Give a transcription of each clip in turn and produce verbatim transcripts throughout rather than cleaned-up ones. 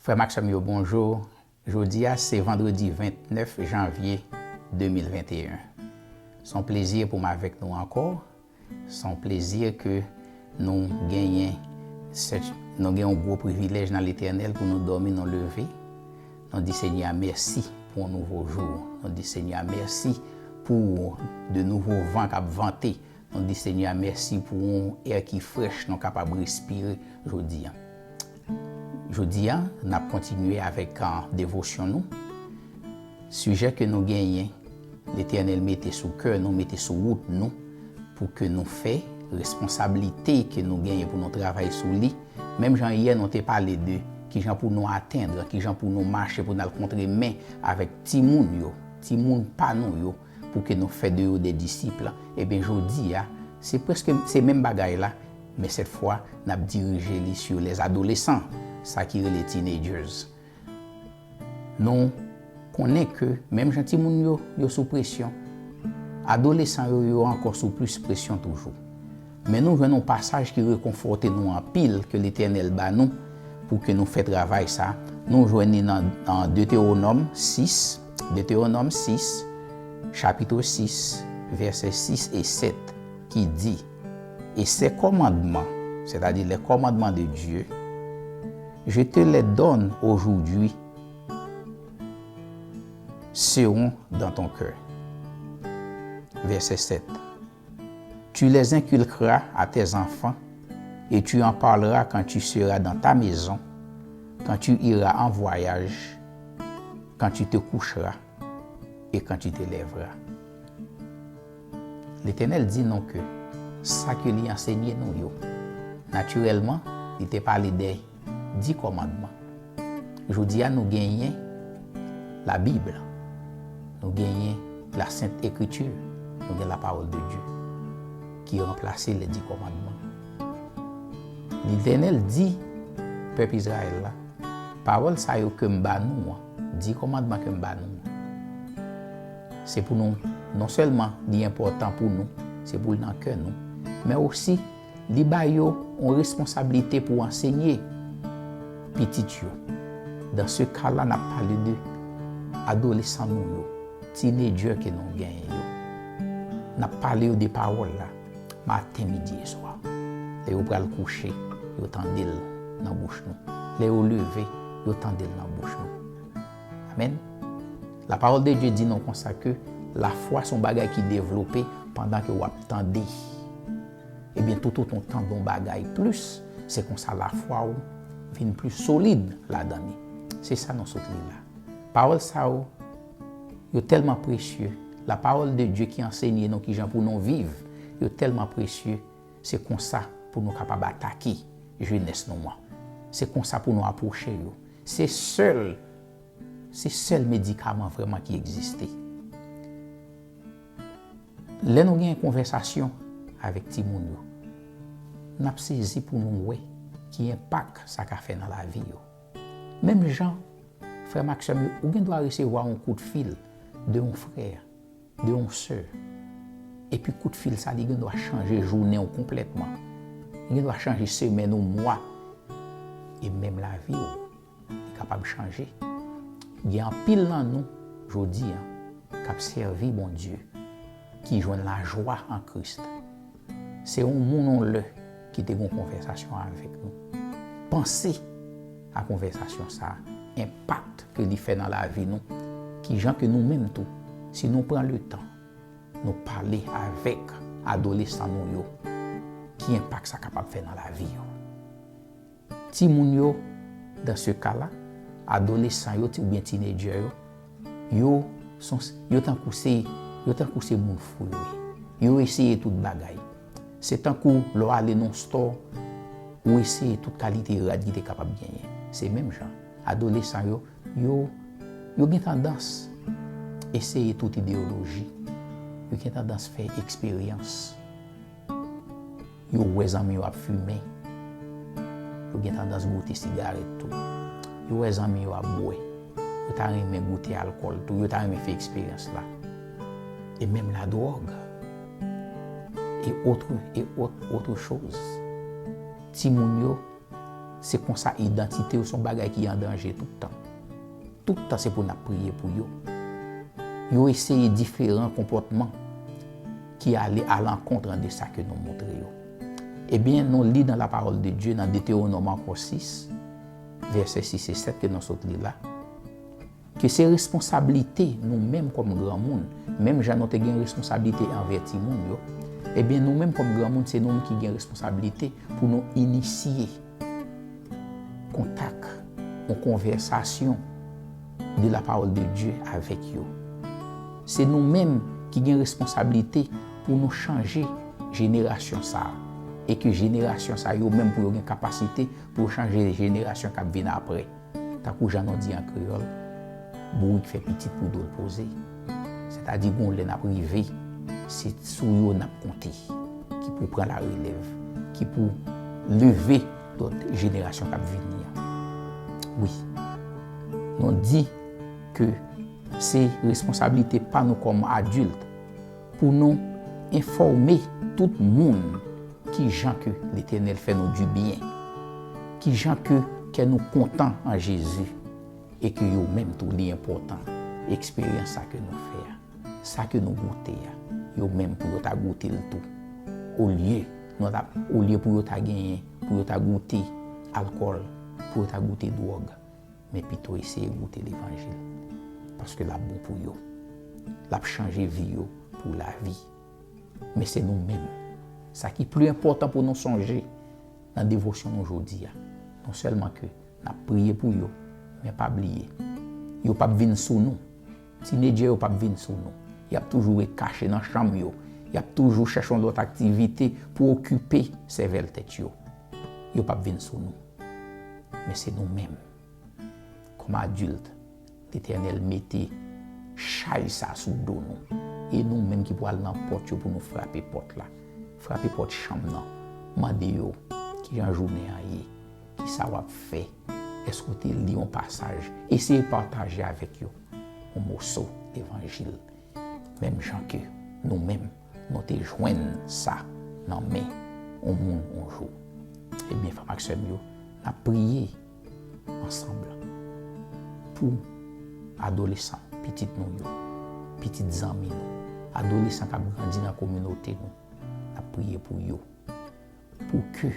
Frè m ak sè m yo, bonjou. Jodi a, se vandredi vennèf janvye de mil venteyen. Se yon plezi pou m avèk nou ankò. Se yon plezi ke nou genyen, sèt, nou gen yon gwo privilèj nan Letènèl pou nou dòmi, nou leve. Nou di Senyè a mèsi pou yon nouvo jou. Nou di Senyè a mèsi pou de nouvo van k ap vante. Nou di Senyè a mèsi pou yon è ki frèch nou kapab respire jodi a. Jodi a, n ap kontinye avèk, ah, devosyon nou. Sijè ke nou genyen, Letènèl mete sou kè nou, mete sou wout nou, pou ke nou fè responsablite ke nou genyen pou nou travay sou li. Menm jan yè nou te pale de kijan pou nou atenn, kijan pou nou mache, pou n al kontre men avèk timoun yo, timoun pa nou yo, pou ke nou fè de yo de disip. Ebyen, jodi a, se prèske, se menm bagay la, men sèt fwa, n ap dirije li sou les adolescents, sa ki rele teenagers. Nou konnen ke menm jan timoun yo, yo sou presyon, adolesan yo, yo ankò sou plis presyon toujou. Men nou jwenn yon pasaj ki rekonfòte nou anpil ke Letènèl ba nou pou ke nou fè travay sa. Nou jwenn li nan, nan Detewonòm sis, Detewonòm sis, chapitre six, versets six et sept, qui dit, Et ces commandements, c'est-à-dire les commandements de Dieu, je te les donne aujourd'hui, seront dans ton cœur. Verset sept. Tu les inculqueras à tes enfants, et tu en parleras quand tu seras dans ta maison, quand tu iras en voyage, quand tu te coucheras et quand tu te lèveras. Letènèl di nou ke sa ke li ansenye nou yo, natirèlman, li te pale de di kòmandman. Jodi a, nou genyen Labib, nou genyen la Sent Ekriti, nou gen la Parole de Dieu ki ranplase les dix commandements. Letènèl di pèp Izrayèl la, pawòl sa yo ke m ba nou an, di kòmandman ke m ba nou an, se pou nou, non sèlman li enpòtan pou nou, se pou l nan kè nou, men osi li ba yo yon responsablite pou ansenye pitit yo. Dans ce cas-là, n ap pale de adolesan nou yo, teenager ke nou genyen yo. N ap pale yo de pawòl la, maten, midi e swa. Lè yo pral kouche, yo tande l nan bouch nou. Lè yo leve, yo tande l nan bouch nou. Amèn. La parole de Dieu di nou konsa ke lafwa se yon bagay ki devlope pandan ke w ap tande. Ebyen, toutotan w tande yon bagay plis, se konsa lafwa w vin pli solid ladan li. Se sa nou sot li la. Pawòl sa yo, yo tèlman presye. La parole de Dieu ki ansenye nou kijan pou nou viv, yo tèlman presye. Se konsa pou nou kapab atake jenès nou an. Se konsa pou nou apwoche yo. Se sèl, se sèl medikaman vrèman ki egziste. Lè nou gen konvèsasyon avèk timoun yo, n ap sezi pou nou wè ki enpak sa ka fè nan lavi yo. Menm jan, frè m ak sè m yo, ou gen dwa resevwa yon kout fil de yon frè, de yon sè, epi kout fil sa, li gen dwa chanje jounen w konplètman. Li gen dwa chanje semèn ou, mwa, e menm lavi w. Li kapab chanje. Gen anpil nan nou, jodi a, k ap sèvi Bondye, ki jwenn lajwa an Kris. Se yon moun yon lè ki te gen yon konvèsasyon avèk nou. Panse a konvèsasyon sa a, enpak ke li fè nan lavi nou, kijan ke nou menm tou, si nou pran letan, nou pale avèk adolesan nou yo, ki enpak sa kapab fè nan lavi yo. Timoun yo, dans ce cas-là, adolesan yo, ti, oubyen teenager yo, yo, son, yo tankou se, yo tankou se moun fou yo ye. Yo eseye tout bagay. Se tankou lè w ale nan store, ou eseye tout kalite rad ki te kapab genyen. Se menm jan. Adolesan yo, yo, yo gen tandans eseye tout ideyoloji. Yo gen tandans fè eksperyans. Yo wè zanmi yo ap fimen. Yo gen tandans goute sigarèt tou. Yo wè zanmi yo ap bwè. Yo ta renmen goute alkòl tou. Yo ta renmen fè eksperyans la. E menm ladwòg. E otre, e ot, otre choz. Timoun yo, Se konsa idantite yo se yon bagay ki an danje tout tan. Tout tan se pou n ap priye pou yo. Yo eseye diferan konpòtman ki ale alankontre de sa ke nou montre yo. Ebyen, nou li nan la parole de Dieu, nan Detewonòm ankò sis, vèsè sis e sèt ke nou sot li la, ke se responsablite nou menm kòm granmoun, menm jan nou te gen responsablite anvè timoun yo, ebyen, nou menm kòm granmoun, se nou menm ki gen responsablite pou nou inisye kontak, yon konvèsasyon de la parole de Dieu avèk yo. Se nou menm ki gen responsablite pou nou chanje jenerasyon sa a, e ke jenerasyon sa yo menm pou yo gen kapasite pou yo chanje jenerasyon k ap vin apre. Tankou jan nou di an kreyòl, bourik fè pitit pou do l poze. Sètadi, gon lè n ap rive, se sou yo n ap konte, ki pou pran larelèv, ki pou leve lòt jenerasyon k ap vini an. Wi, nou di ke se responsablite pa nou kòm adilt pou nou enfòme tout moun ki jan ke Letènèl fè nou dibyen, ki jan ke kè nou kontan an Jezi, e ke yo menm tou li enpòtan eksperyans sa ke nou fè a, sa ke nou goute a, yo menm pou yo ta goute l tou. Olye nou ta, olye pou yo ta genyen, pou yo ta goute alkòl, pou yo ta goute dwòg, men pito eseye goute levanjil. Paske l ap bon pou yo. L ap chanje vi yo pou lavi. Men se nou menm. Sa ki pli enpòtan pou nou sonje nan devosyon nou jodi a, non sèlman ke n ap priye pou yo, men pa bliye, yo p ap vin sou nou. Tinedjè yo p ap vin sou nou. Y ap toujou ret kache nan chanm yo. Y ap toujou chèche yon lòt aktivite pou okipe sèvèl tèt yo. Yo p ap vin sou nou. Men se nou menm. Kòm adilt, Letènèl mete chay sa sou do nou. E nou menm ki pral nan pòt yo pou nou frape pòt la. Frape pòt chanm nan. Mande yo, kijan jounen an ye? Kisa w ap fè? Èske w te li yon pasaj? Eseye pataje avèk yo yon moso levanjil. Menm jan ke nou menm, nou te jwenn sa nan men yon moun yon jou. Ebyen, frè m ak sè m yo, n ap priye ansanm pou adolesan, pitit nou yo, pitit zanmi nou, adolesan k ap grandi nan kominote nou. N ap priye pou yo, pou ke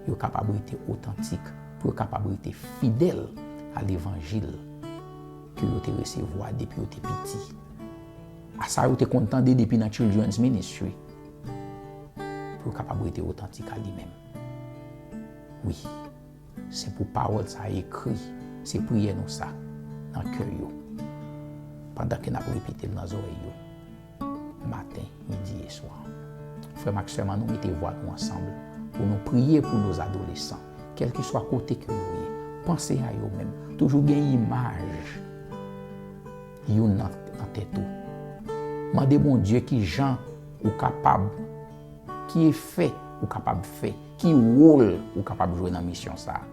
yo kapab rete otantik, pou yo kapab rete fidèl a levanjil ke yo te resevwa depi yo te piti, a sa yo te konn tande depi nan Children's Ministry, pou yo kapab rete otantik a li menm. Wi, se pou pawòl sa a ekri, se priyè nou sa nan kè yo, pandan ke n ap repete l nan zòrèy yo, maten, midi e swa. Frè m ak sè m, ann nou mete vwa nou ansanm pou nou priye pou nos adolescents, kèlkeswa kote ke yo ye. Panse a yo menm. Toujou gen imaj youn nan, nan tèt ou. Mande Bondye ki jan ou kapab, ki efè ou kapab fè, ki wòl ou kapab jwe nan misyon sa a.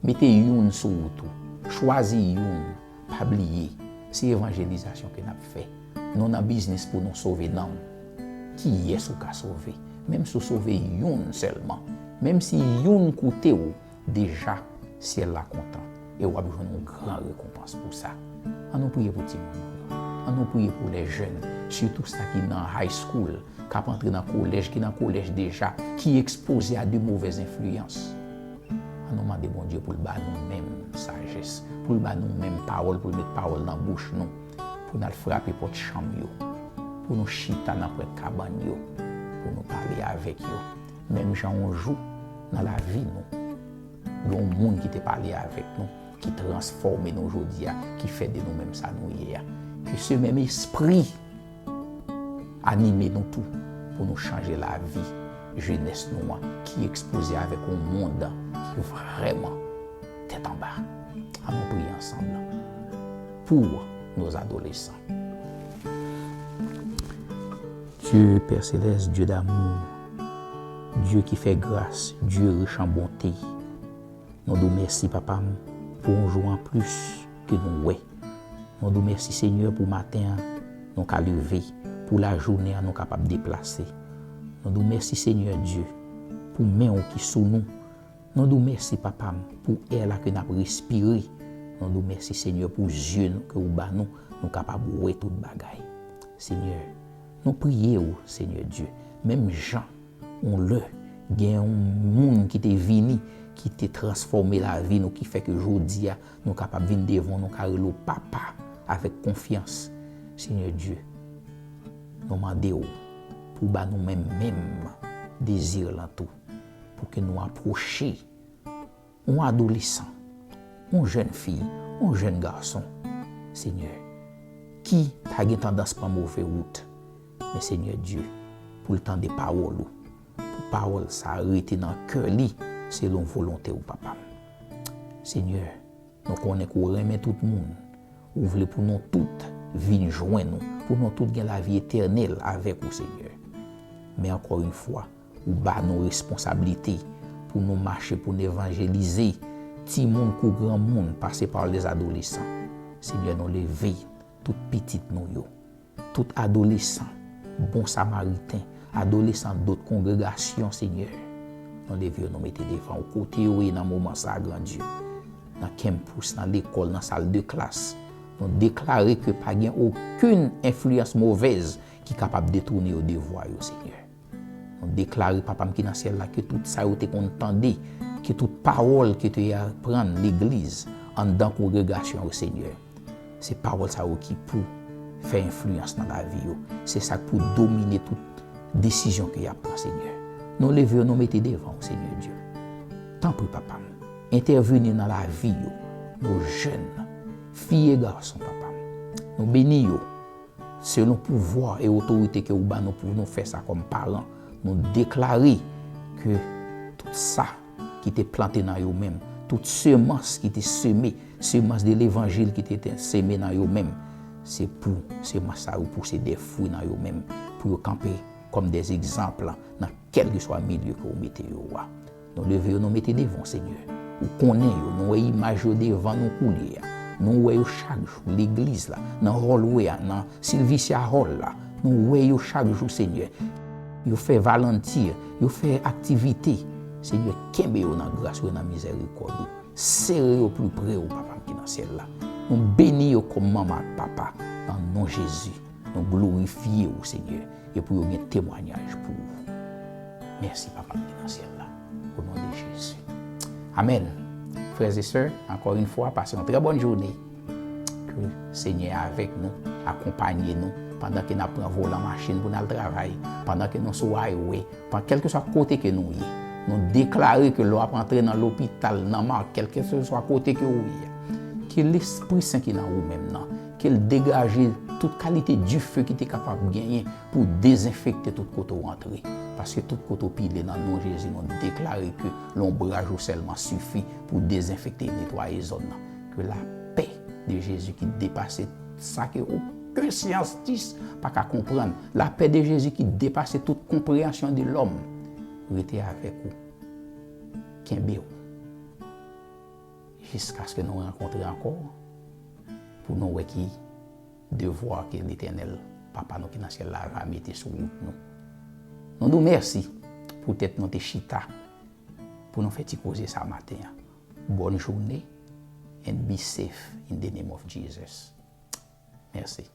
Mete youn sou wout ou. Chwazi youn. Pa bliye, se evanjelizasyon ke n ap fè. Nou nan biznis pou nou sove nanm. Kiyès ou ka sove? Menm si w sove youn sèlman, menm si youn koute w, deja, syèl la kontan e w ap jwenn yon gran rekonpans pou sa. Ann nou priye pou timoun nou yo. Ann nou priye pou les jeunes, sitou sa ki nan high school, k ap antre nan kolèj, ki nan kolèj deja, ki ekspoze a de movèz enfliyans. Ann nou mande Bondye pou l ba nou menm sajès, pou l ba nou menm pawòl, pou l met pawòl nan bouch nou, pou n al frape pòt chanm yo, pou nou chita nan pwent kabann yo, pou nou pale avèk yo. Menm jan yon jou nan lavi nou, gen yon moun ki te pale avèk nou, ki transfòme nou jodi a, ki fè de nou menm sa nou ye a. Ke se menm espri anime nou tou pou nou chanje lavi jenès nou an ki ekspoze avèk yon mond ki vrèman tèt anba. Ann nou priye ansanm pou nos adolescents. Dieu, Père céleste, Dieu d'amour, Dieu qui fait grâce, Dieu riche en bonté. Nou di w mèsi, Papa m, pou yon jou anplis ke nou wè. Nou di w mèsi, Senyè, pou maten an nou ka leve, pou lajounen an nou kapab deplase. Nou di w mèsi, Senyè Dye, pou men w ki sou nou, Nou di w mèsi, Papa m, pou è la ke n ap respire. Nou di w mèsi, Senyè, pou zye nou, ke ou ba nou, nou kapab wè tout bagay. Senyè, nou priye w, Senyè Dye, menm jan yon lè gen yon moun ki te vini, ki te transfòme lavi nou, ki fè ke jodi a, nou kapab vin devan w, nou ka rele w Papa avèk konfyans. Senyè Dye, nou mande w pou w ba nou menm, menm dezi lan tou, pou ke nou apwoche yon adolesan, yon jèn fi, yon jèn gason, Senyè, ki ta gen tandans pran move wout. Men Senyè Dye, pou l tande pawòl ou, pou pawòl sa a rete nan kè li, selon volonte ou, Papa m. Senyè, nou konnen ke w renmen tout moun. Ou vle pou nou tout vin jwenn ou, pou nou tout gen lavi etènèl avèk ou, Senyè. Men ankò yon fwa, ou ba nou responsablite pou nou mache, pou nou evanjelize timoun kou granmoun, pase pa lèzadolesan. Senyè, nou leve tout pitit nou yo, tout adolesan, bon samariten, adolesan dòt kongregasyon, Senyè. Nou leve yo, nou mete devan ou kote yo ye nan moman sa a, Gran Dye. Nan campus, nan lekòl, nan sal de klas, nou deklare ke pa gen okenn enfliyans movèz ki kapab detounen yo de vwa yo, Senyè. Nou deklare, Papa m ki nan syèl la, ke tout sa yo te konn tande, ke tout pawòl ke te aprann legliz, anndan kongregasyon yo, Senyè, se pawòl sa yo ki pou fè enfliyans nan lavi yo. Se sa k pou domine tout desizyon ke y ap pran, Senyè. Nou leve yo, nou mete devan ou, Senyè Dye. Tanpri, Papa m, entèvini nan lavi yo, nou jèn, fi e gason, Papa m. Nou beni yo, selon pouvwa e otorite ke ou ba nou pou nou fè sa kòm paran, nou deklare ke tout sa ki te plante nan yo menm, tout semans ki te seme, semans de levanjil ki te, te seme nan yo menm, se pou semans sa yo pouse de fwi nan yo menm, pou yo kanpe kòm de egzanp nan kèlkeswa milye ke ou mete yo a. Nou leve yo, nou mete devan w, Senyè. Ou konnen yo, nou wè imaj yo devan nou koulye a. Nou wè yo chak jou, legliz la, nan hallway a, nan Sylvicia Hall la. Nou wè yo chak jou, Senyè. Yo fè volonte, yo fè aktivite. Senyè, kenbe yo nan gras ou e nan mizèrikòd ou. Sere yo pli pre ou, Papa m ki nan syèl la. Nou beni yo kòm manman ak papa, nan non Jezi. Nou glorifye ou, Senyè, e pou yo gen temwayaj pou ou. Mèsi, Papa m ki nan syèl la, o non de Jezi. Amèn. Frè e sè, ankò yon fwa, pase yon trè bòn jounen. Ke Senyè avèk nou, akonpaye nou, pandan ke n ap pran volan machin pou n al travay, pandan ke nou sou highway, Pan-, kèlkeswa kote ke nou ye, nou deklare ke lè w ap antre nan lopital, nan makèt, kèlkeswa kote ke ou ye, ke Lespri Sen ki nan ou menm nan, ke l degaje tout kalite dife ki te kapab genyen pou dezenfekte tout kote w antre. Paske tout kote w pile nan non Jezi, nou deklare ke lonbraj ou sèlman sifi pou dezenfekte e netwaye zòn nan. Ke lapè de Jezi ki depase sa ke okenn syantis pa ka konprann, lapè de Jezi ki depase tout konpreyansyon de lòm, rete avèk ou, kenbe w, jiskaske nou rankontre ankò, pou nou wè ki devwa ke Letènèl, Papa nou ki nan syèl la, va mete sou wout nou. Nou di w mèsi poutèt nou te chita pou nou fè ti koze sa maten an. Bòn jounen and be safe in the name of Jesus. Mèsi.